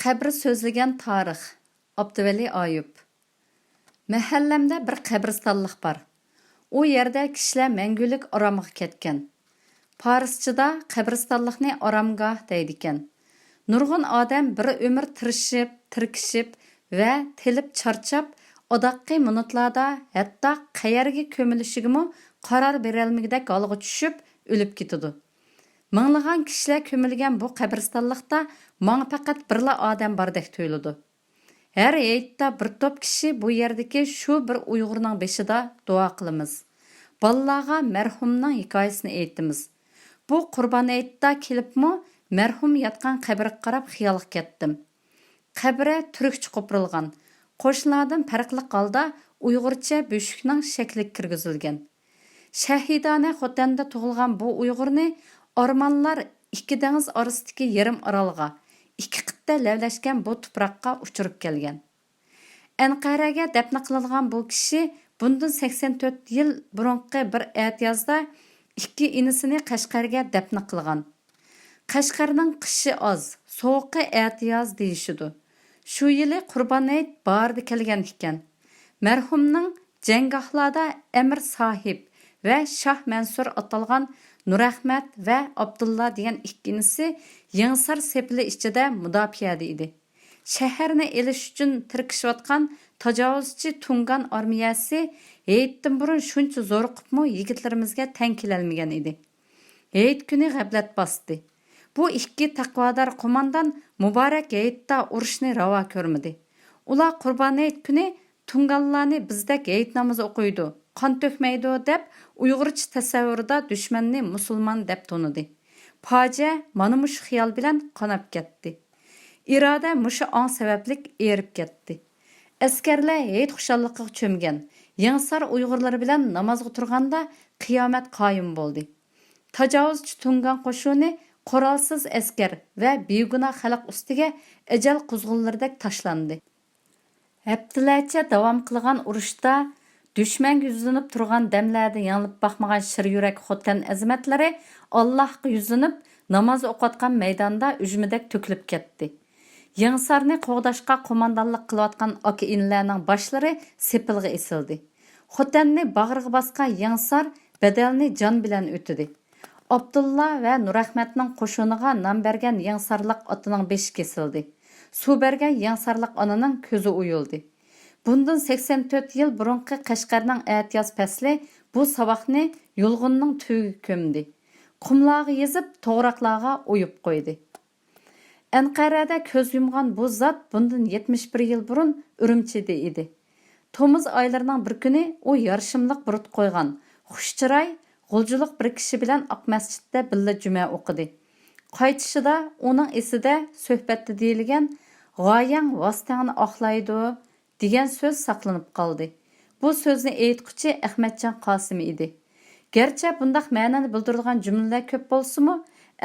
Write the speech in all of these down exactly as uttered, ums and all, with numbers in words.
قەبرە سۆزلىگەن تارىخ. ئابدۇۋەلى ئايۇپ. مەھەللەمدە بىر قەبرىستانلىق بار. ئۇ يەردە كىشىلەر مەڭگۈلۈك ئارامغا كەتكەن. پارسچىدا قەبرىستانلىقنى ئارامگاھ دەيدىكەن. نۇرغۇن ئادەم بىر ئۆمۈر تىرىشىپ، تىركىشىپ ۋە تېلىپ چارچاپ، ئاداققى مىنۇتلاردا ھەتتا قەيەرگە كۆمۈلۈشىگىمۇ قارار بېرەلمىگۈدەك ھالغا چۈشۈپ، ئۆلۈپ كېتىدۇ. مىڭلىغان كىشىلەر كۆمۈلگەن بۇ قەبرىستانلىقتا ماڭا پەقەت بىرلا ئادەم باردەك تۇيۇلىدۇ. ھەر ھېيتتا بىر توپ كىشى بۇ يەردىكى شۇ بىر ئۇيغۇرنىڭ بېشىدا دۇئا قىلىمىز. بالىلارغا مەرھۇمنىڭ ھېكايىسىنى ئېيتىمىز. بۇ قۇربان ھېيتتا كېلىپمۇ مەرھۇم ياتقان قەبرىگە قاراپ خىيالغا كەتتىم. قەبرە تۈركچە قوپۇرۇلغان، قوشنىلاردىن پەرقلىق ھالدا ئۇيغۇرچە بۆشۈكنىڭ شەكلىگە كىرگۈزۈلگەن. شەھىدانە خوتەندە تۇغۇلغان بۇ ئۇيغۇرنى ئارمانلار ئىككى دېڭىز ئارىسىدىكى يېرىم ئارالغا، ئىككى قىتئە لەۋلەشكەن بۇ تۇپراققا ئۇچۇرۇپ كەلگەن. ئەنقەرەگە دەپنە قىلىنغان بۇ كىشى بۇندىن سەكسەن تۆت يىل بۇرۇنقى بىر ئەتىيازدا ئىككى ئىنىسىنى قەشقەرگە دەپنە قىلغان. قەشقەرنىڭ قىشى ئاز، سوغۇقى ئەتىياز دېيىشىدۇ. شۇ يىلى قۇربان ھېيت باھاردا كەلگەن ئىكەن. مەرھۇمنىڭ جەڭگاھلاردا ئەمىر ساھىب ۋە شاھ مەنسۇر ئاتالغان نۇرئەخمەت ۋە ئابدۇللا دېگەن ئىككى ئىنىسى يېڭىسار سېپىلى ئىچىدە مۇداپىئەدە ئىدى. شەھەرنى ئېلىش ئۈچۈن تىركىشىۋاتقان تاجاۋۇزچى تۇڭگان ئارمىيەسى ھېيتتىن بۇرۇن شۇنچە زورۇقۇپمۇ يىگىتلىرىمىزگە تەڭ كېلەلمىگەن ئىدى. ھېيت كۈنى غەپلەت باستى. بۇ ئىككى تەقۋادار قوماندان مۇبارەك ھېيتتا ئۇرۇشنى راۋا كۆرمىدى. ئۇلار قۇربان ھېيت كۈنى تۇڭگانلارنى بىزدەك ھېيت نامىزى ئوقۇيدۇ، قان تۆكمەيدۇ دەپ ئۇيغۇرچە تەسەۋۋۇردا دۈشمەننى مۇسۇلمان دەپ تونۇدى. پاجىئە مانا مۇشۇ خىيال بىلەن قاناپ كەتتى. ئىرادە مۇشۇ ئاڭ سەۋەبلىك ئېرىپ كەتتى. ئەسكەرلەر ھېيت خۇشاللىقىغا چۆمگەن، يېڭىسار ئۇيغۇرلىرى بىلەن نامازغا تۇرغاندا قىيامەت قايىم بولدى. تاجاۋۇزچى تۇڭگان قوشۇنى قورالسىز ئەسكەر ۋە بىگۇناھ خەلق ئۈستىگە ئەجەل قۇزغۇنلىرىدەك تاشلاندى. ھەپتىلەرچە داۋام قىلغان ئۇرۇشتا دۈشمەنگە يۈزلىنىپ تۇرغان دەملەردە يېڭىلىپ باقمىغان شىر يۈرەك خوتەن ئەزىمەتلىرى ئاللاھقا يۈزلىنىپ، ناماز ئوقۇۋاتقان مەيداندا ئۈجمىدەك تۆكۈلۈپ كەتتى. يېڭىسارنى قوغداشقا قوماندانلىق قىلىۋاتقان ئاكا-ئىنىلەرنىڭ باشلىرى سېپىلغا ئېسىلدى. خوتەننى باغرىغا باسقان يېڭىسار بەدەلنى جان بىلەن ئۆتىدى. ئابدۇللا ۋە نۇرئەخمەتنىڭ قوشۇنىغا نان بەرگەن يېڭىسارلىق ئاتىنىڭ بېشى كېسىلدى. سۇ بەرگەن يېڭىسارلىق ئانىنىڭ كۆزى ئويۇلدى. بۇندىن سەكسەن تۆت يىل بۇرۇنقى قەشقەرنىڭ ئەتىياز پەسلى بۇ ساۋاقنى يۇلغۇننىڭ تۈۋىگە كۆمدى. قۇملارغا يېزىپ، توغراقلارغا ئويۇپ قويدى. ئەنقەرەدە كۆز يۇمغان بۇ زات بۇندىن يەتمىش بىر يىل بۇرۇن ئۈرۈمچىدە ئىدى. تومۇز ئايلىرىنىڭ بىر كۈنى ئۇ يارىشىملىق بۇرۇت قويغان، خۇش چىراي، غۇلجىلىق بىر كىشى بىلەن ئاقمەسچىتتە بىللە جۈمە ئوقۇدى. قايتىشىدا ئۇنىڭ ئېسىدە سۆھبەتتە دېيىلگەن «غايەڭ ۋاستەڭنى ئاقلايدۇ» دېگەن سۆز ساقلىنىپ قالدى. بۇ سۆزنى ئېيتقۇچى ئەخمەتجان قاسىمى ئىدى. گەرچە بۇنداق مەنىنى بىلدۈرىدىغان جۈملىلەر كۆپ بولسىمۇ،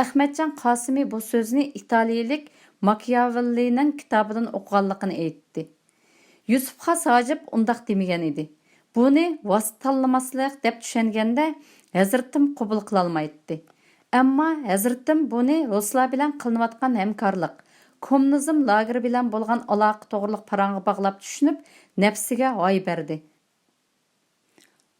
ئەخمەتجان قاسىمى بۇ سۆزنى ئىتالىيىلىك ماكىياۋېللىنىڭ كىتابىدىن ئوقۇغانلىقىنى ئېيتتى. يۈسۈپ خاس ھاجىپ ئۇنداق دېمىگەن ئىدى. بۇنى ۋاسىتە تاللىماسلىق دەپ چۈشەنگەندە، ھەزرىتىم قوبۇل قىلالمايتتى. ئەمما ھەزرىتىم بۇنى رۇسلار بىلەن قىلىنىۋاتقان ھەمكارلىق، كوممۇنىزم لاگېرى بىلەن بولغان ئالاقە توغرىلىق پاراڭغا باغلاپ چۈشىنىپ، نەپسىگە ھاي بەردى.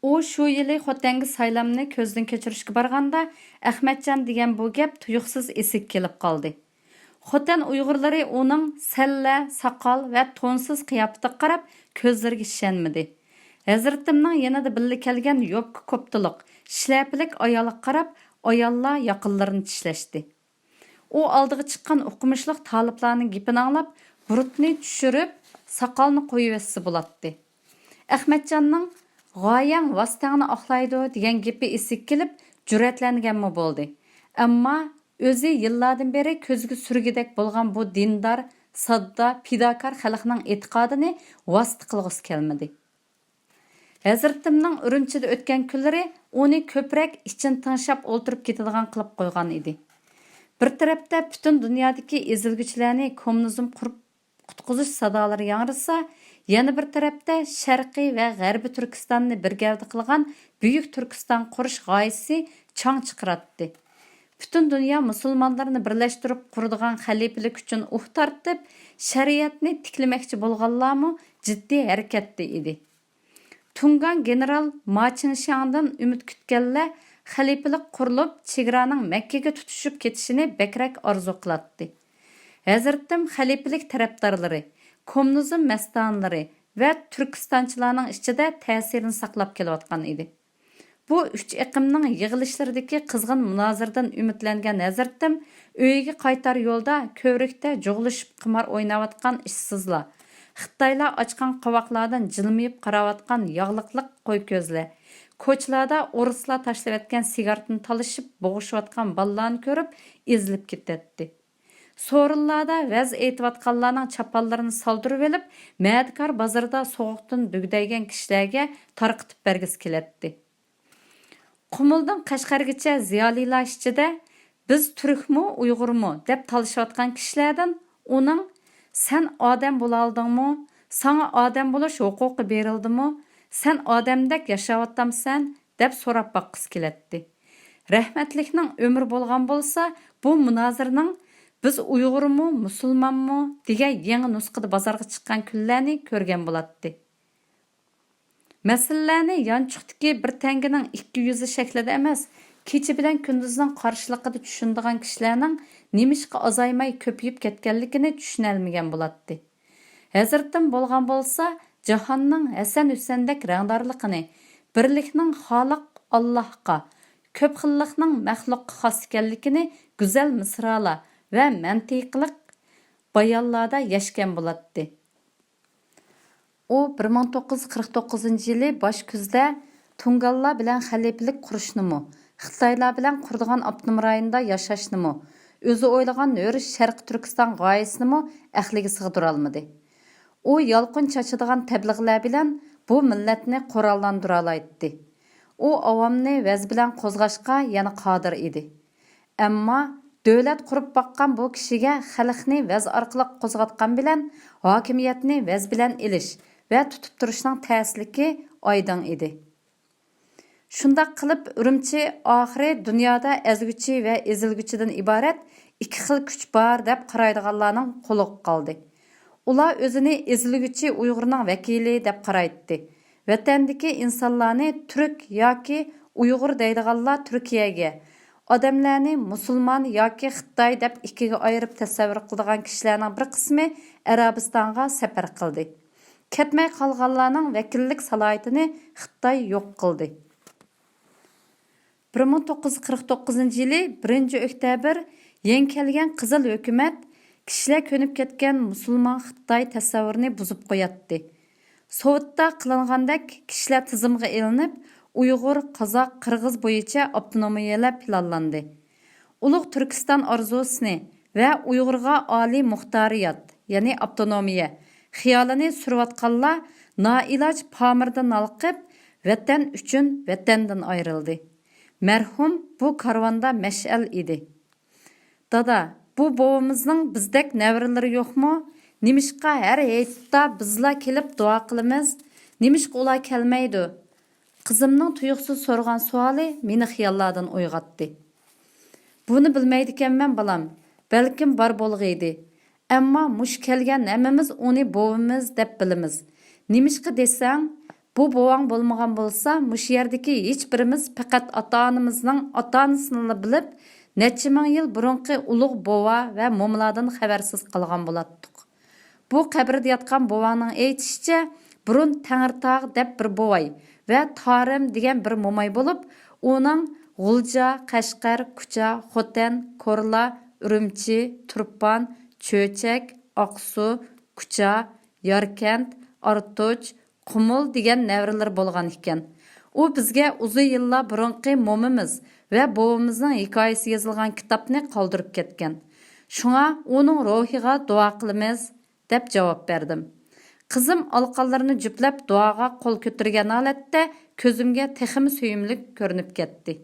ئۇ شۇ يىلى خوتەنگە سايلامنى كۆزدىن كەچۈرۈشكە بارغاندا، ئەخمەتجان دېگەن بۇ گەپ تۇيۇقسىز ئېسىگە كېلىپ قالدى. خوتەن ئۇيغۇرلىرى ئۇنىڭ سەللە، ساقال ۋە تونسىز قىياپىتىگە قاراپ كۆزلىرىگە ئىشەنمىدى. ھەزرىتىمنىڭ يېنىدا بىللە كەلگەن يوپكا كوپتىلىق، شىلەپىلىك ئايالغا قاراپ، ئاياللار ياقىلىرىنى چىشلەشتى. ئۇ ئالدىغا چىققان ئوقۇمۇشلۇق تالىپلارنىڭ گېپىنى ئاڭلاپ، بۇرۇتنى چۈشۈرۈپ، ساقالنى قويۇۋەتسە بولاتتى. ئەخمەتجاننىڭ «غايەڭ ۋاسىتەڭنى ئاقلايدۇ» دېگەن گېپى ئېسىگە كېلىپ، جۈرئەتلەنگەنمۇ بولدى. ئەمما ئۆزى يىللاردىن بېرى كۆزىگە سۈرگۈدەك بولغان بۇ دىندار، ساددا، پىداكار خەلقنىڭ ئېتىقادىنى ۋاسىتە قىلغۇسى كەلمىدى. ھەزرىتىمنىڭ ئۈرۈمچىدە ئۆتكەن كۈنلىرى ئۇنى كۆپرەك ئىچىنى تىڭشاپ ئولتۇرۇپ كېتىدىغان قىلىپ قويغان ئىدى. بىر تەرەپتە پۈتۈن دۇنيادىكى ئېزىلگۈچىلەرنى كوممۇنىزم قۇرۇپ قۇتقۇزۇش سادالىرى ياڭرىسا، يەنە بىر تەرەپتە شەرقىي ۋە غەربىي تۈركىستاننى بىر گەۋدە قىلغان بۈيۈك تۈركىستان قۇرۇش غايىسى چاڭ چىقىراتتى. پۈتۈن دۇنيا مۇسۇلمانلىرىنى بىرلەشتۈرۈپ قۇرىدىغان خەلىپىلىك ئۈچۈن ئۇھ تارتىپ، شەرىئەتنى تىكلىمەكچى بولغانلارمۇ جىددىي ھەرىكەتتە ئىدى. تۇڭگان گېنېرال ما چىڭشياڭدىن ئۈمىد كۈتكەنلەر خەلىپىلىك قۇرۇلۇپ، چېگرانىڭ مەككىگە تۇتىشىپ كېتىشىنى بەكرەك ئارزۇ قىلاتتى. ھەزرىتىم خەلىپىلىك تەرەپدارلىرى، كوممۇنىزم مەستانىلىرى ۋە تۈركىستانچىلارنىڭ ئىچىدە تەسىرىنى ساقلاپ كېلىۋاتقان ئىدى. بۇ ئۈچ ئېقىمنىڭ يىغىلىشلىرىدىكى قىزغىن مۇنازىرىدىن ئۈمىدلەنگەن ھەزرىتىم ئۆيىگە قايتار يولدا كۆۋرۈكتە جۇغلىشىپ قىمار ئويناۋاتقان ئىشسىزلار، خىتايلار ئاچقان قاۋاقلاردىن جىلمىيىپ قاراۋاتقان ياغلىقلىق قوي كۆزلەر، كوچىلاردا ئورۇسلار تاشلىۋەتكەن سىگارتىنى تالىشىپ بوغۇشۇۋاتقان بالىلارنى كۆرۈپ ئېزىلىپ كېتەتتى. سورۇنلاردا ۋەز ئېيتىۋاتقانلارنىڭ چاپانلىرىنى سالدۇرۇۋېلىپ، مەدىكار بازىرىدا سوغۇقتىن بۈگدەيگەن كىشىلەرگە تارقىتىپ بەرگۈسى كېلەتتى. قۇمۇلدىن قەشقەرگىچە زىيالىيلار ئىچىدە «بىز تۈركمۇ، ئۇيغۇرمۇ؟» دەپ تالىشىۋاتقان كىشىلەردىن ئۇنىڭ «سەن ئادەم بولالىدىڭمۇ؟ ساڭا ئادەم بولۇش ھوقۇقى بېرىلدىمۇ؟ سەن ئادەمدەك ياشاۋاتامسەن؟» دەپ سوراپ باققۇسى كېلەتتى. رەھمەتلىكنىڭ ئۆمرى بولغان بولسا، بۇ مۇنازىرىنىڭ «بىز ئۇيغۇرمۇ، مۇسۇلمانمۇ؟» دېگەن يېڭى نۇسخىدا بازارغا چىققان كۈنلەرنى كۆرگەن بولاتتى. مەسىلىلەرنى يانچۇقتىكى بىر تەڭگىنىڭ ئىككى يۈزى شەكلىدە ئەمەس، كېچە بىلەن كۈندۈزنىڭ قارشىلىقىدا چۈشىنىدىغان كىشىلەرنىڭ نېمىشقا ئازايماي كۆپىيىپ كەتكەنلىكىنى چۈشىنەلمىگەن بولاتتى. ھەزرىتىم بولغان بولسا، جاھاننىڭ ھەسەن-ھۈسەندەك رەڭدارلىقىنى، بىرلىكنىڭ خالىق ئاللاھقا، كۆپ خىللىقنىڭ مەخلۇققا خاس ئىكەنلىكىنى گۈزەل مىسرالار ۋە مەنتىقلىق بايانلاردا يەشكەن بولاتتى. ئۇ بىر مىڭ توققۇز يۈز قىرىق توققۇزىنچى يىلى باش كۈزدە تۇڭگانلار بىلەن خەلىپىلىك قۇرۇشنىمۇ، خىتايلار بىلەن قۇرىدىغان ئاپتونوم رايوندا ياشاشنىمۇ، ئۆزى ئويلىغان ھۆر شەرقىي تۈركىستان غايىسىنىمۇ ئەقلىگە سىغدۇرالمىدى. ئۇ يالقۇن چاچىدىغان تەبلىغلەر بىلەن بۇ مىللەتنى قوراللاندۇرالايتتى. ئۇ ئاۋامنى ۋەز بىلەن قوزغاشقا يەنە قادىر ئىدى. ئەمما دۆلەت قۇرۇپ باققان بۇ كىشىگە خەلقنى ۋەز ئارقىلىق قوزغاتقان بىلەن ھاكىمىيەتنى ۋەز بىلەن ئېلىش ۋە تۇتۇپ تۇرۇشنىڭ تەسلىكى ئايدىڭ ئىدى. شۇنداق قىلىپ، ئۈرۈمچى ئاخىرى دۇنيادا ئەزگۈچى ۋە ئېزىلگۈچىدىن ئىبارەت ئىككى خىل كۈچ بار دەپ قارايدىغانلارنىڭ قولىغا قالدى. ئۇلار ئۆزىنى ئېزىلگۈچى ئۇيغۇرنىڭ ۋەكىلى دەپ قارايتتى. ۋەتەندىكى ئىنسانلارنى تۈرك ياكى ئۇيغۇر دەيدىغانلار تۈركىيەگە، ئادەملەرنى مۇسۇلمان ياكى خىتاي دەپ ئىككىگە ئايرىپ تەسەۋۋۇر قىلىدىغان كىشىلەرنىڭ بىر قىسمى ئەرەبىستانغا سەپەر قىلدى. كەتمەي قالغانلارنىڭ ۋەكىللىك سالاھىيىتىنى خىتاي يوق قىلدى. بىر مىڭ توققۇز يۈز قىرىق توققۇزىنچى يىلى بىرىنچى ئۆكتەبىر يېڭى كەلگەن قىزىل ھۆكۈمەت كىشىلەر كۆنۈپ كەتكەن مۇسۇلمان خىتاي تەسەۋۋۇرىنى بۇزۇپ قوياتتى. سوۋېتتا قىلىنغاندەك كىشىلەر تىزىمغا ئېلىنىپ، ئۇيغۇر، قازاق، قىرغىز بويىچە ئاپتونومىيەلەر پىلانلاندى. ئۇلۇغ تۈركىستان ئارزۇسىنى ۋە ئۇيغۇرغا ئالىي مۇختارىيات، يەنى ئاپتونومىيە خىيالىنى سۈرۈۋاتقانلار نائىلاج پامىردىن ھالقىپ، ۋەتەن ئۈچۈن ۋەتەندىن ئايرىلدى. مەرھۇم بۇ كارۋاندا مەشئەل ئىدى. دادا، بۇ بوۋىمىزنىڭ بىزدەك نەۋرىلىرى يوقمۇ؟ نېمىشقا ھەر ھېيتتا بىزلا كېلىپ دۇئا قىلىمىز؟ نېمىشقا ئۇلار كەلمەيدۇ؟ قىزىمنىڭ تۇيۇقسىز سورىغان سوئالى مېنى خىياللاردىن ئويغاتتى. بۇنى بىلمەيدىكەنمەن، بالام. بەلكىم بار بولغىيدى. ئەمما مۇشۇ كەلگەن ھەممىمىز ئۇنى بوۋىمىز دەپ بىلىمىز. نېمىشقا دېسەڭ، بۇ بوۋاڭ بولمىغان بولسا، مۇشۇ يەردىكى ھېچبىرىمىز پەقەت ئاتا-ئانىمىزنىڭ ئاتا-ئانىسىنىلا بىلىپ، نەچچە مىڭ يىل بۇرۇنقى ئۇلۇغ بوۋا ۋە مومىلاردىن خەۋەرسىز قالغان بولاتتۇق. بۇ قەبرىدە ياتقان بوۋاڭنىڭ ئېيتىشىچە، بۇرۇن تەڭرىتاغ دەپ بىر بوۋاي ۋە تارىم دېگەن بىر موماي بولۇپ، ئۇنىڭ غۇلجا، قەشقەر، كۇچا، خوتەن، كورلا، ئۈرۈمچى، تۇرپان، چۆچەك، ئاقسۇ، كۇچا، ياركەنت، ئارتۇچ، قۇمۇل دېگەن نەۋرىلىرى بولغان ئىكەن. ئۇ بىزگە ئۇزۇن يىللار بۇرۇنقى مومىمىز ۋە بوۋىمىزنىڭ ھېكايىسى يېزىلغان كىتابنى قالدۇرۇپ كەتكەن. شۇڭا ئۇنىڭ روھىغا دۇئا قىلىمىز، دەپ جاۋاب بەردىم. قىزىم ئالىقانلىرىنى جۈپلەپ دۇئاغا قول كۆتۈرگەن ھالەتتە كۆزۈمگە تېخىمۇ سۆيۈملۈك كۆرۈنۈپ كەتتى.